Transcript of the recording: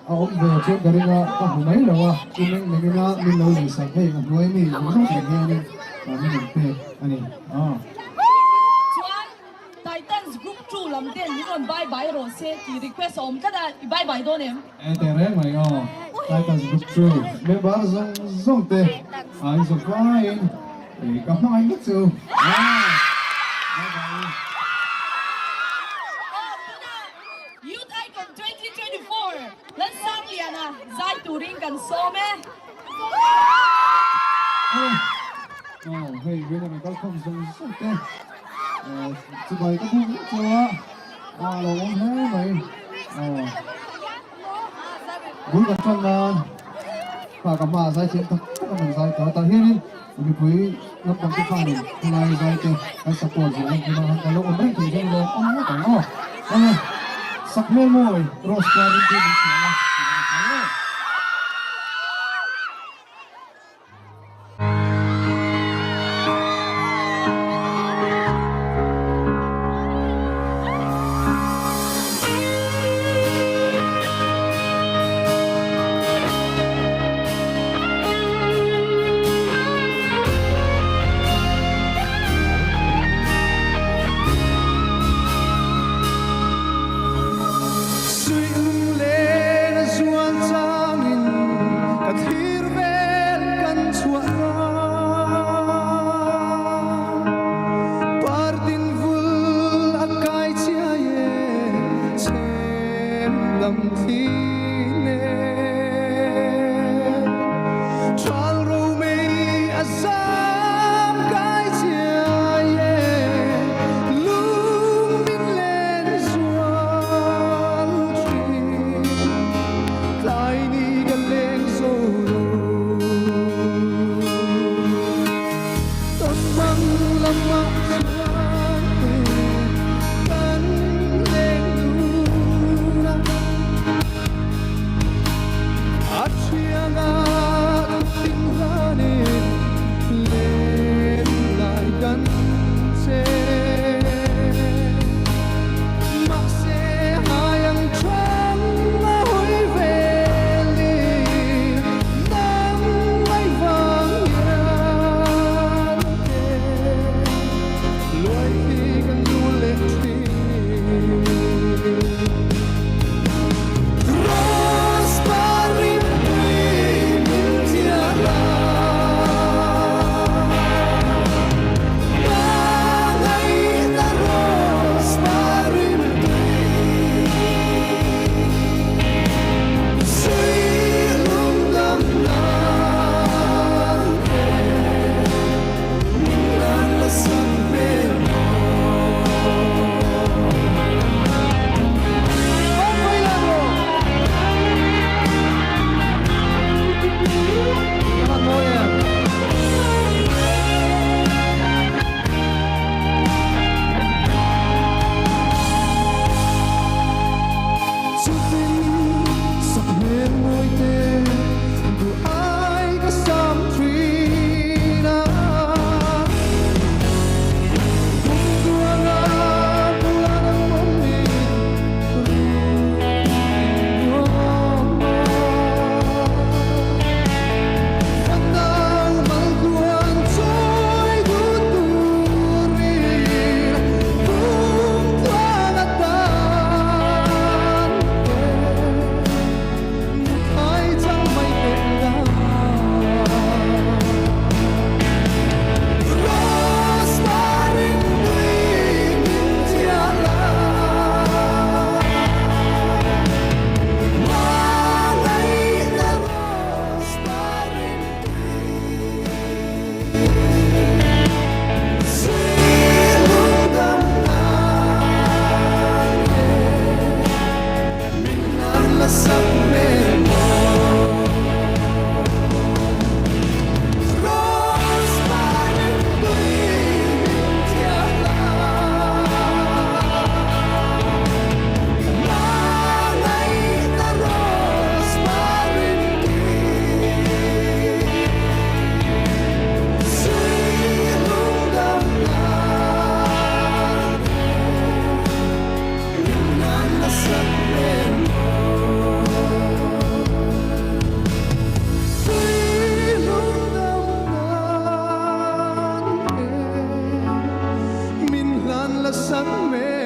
A awm ve chuan ka ring a, ka hmu mai lo a, u meng mengin a min lo lei sak hei a hnuai mi eng zawk reng hianin min rawn pek a ni. Aw. Chuan Titans group two lam ten min rawn bye bye rawh se tih request a awm tlat a, i bye bye dawn em? E teh reng mai aw, Titans group two member zawng zawng te a inzawm faiin ka hmangaih vek che u. Aw. Bye bye. Aw tunah Youth Icon 2024 Lalsangliana zai turin kan sawm e. Aw hei winner kal khawm zawng zawng te chibai ka buk vek chauh a, a lo awm hle mai. Aw bul kan tan nan kha ka hmaah zai thiam tak tak a rawn zai tawh a, tah hianin mipui lampang te khanin khawlai zai te kan support zel ang tuna han kan lo awm reng thei chuan lawm awm ngawt ang aw. Aw sakhmel mawi Rose par in chu min hria a. Suihlunglen a zual changin ka thlir vel kan chhuah nan Partin vul a kai chiai e chhem dam thli nen Ṭhal romei a zam kai chiai e lung min len zual ṭhin Tlai ni ka leng zo lo Tawnmang lamah chuan te kan leng dun a. A thianga thupin hlanin len lai kan che. Mahse hai ang chuan a hawi velin nang mai vang hian te luai thi kan lu leh thin. Kalsan mek.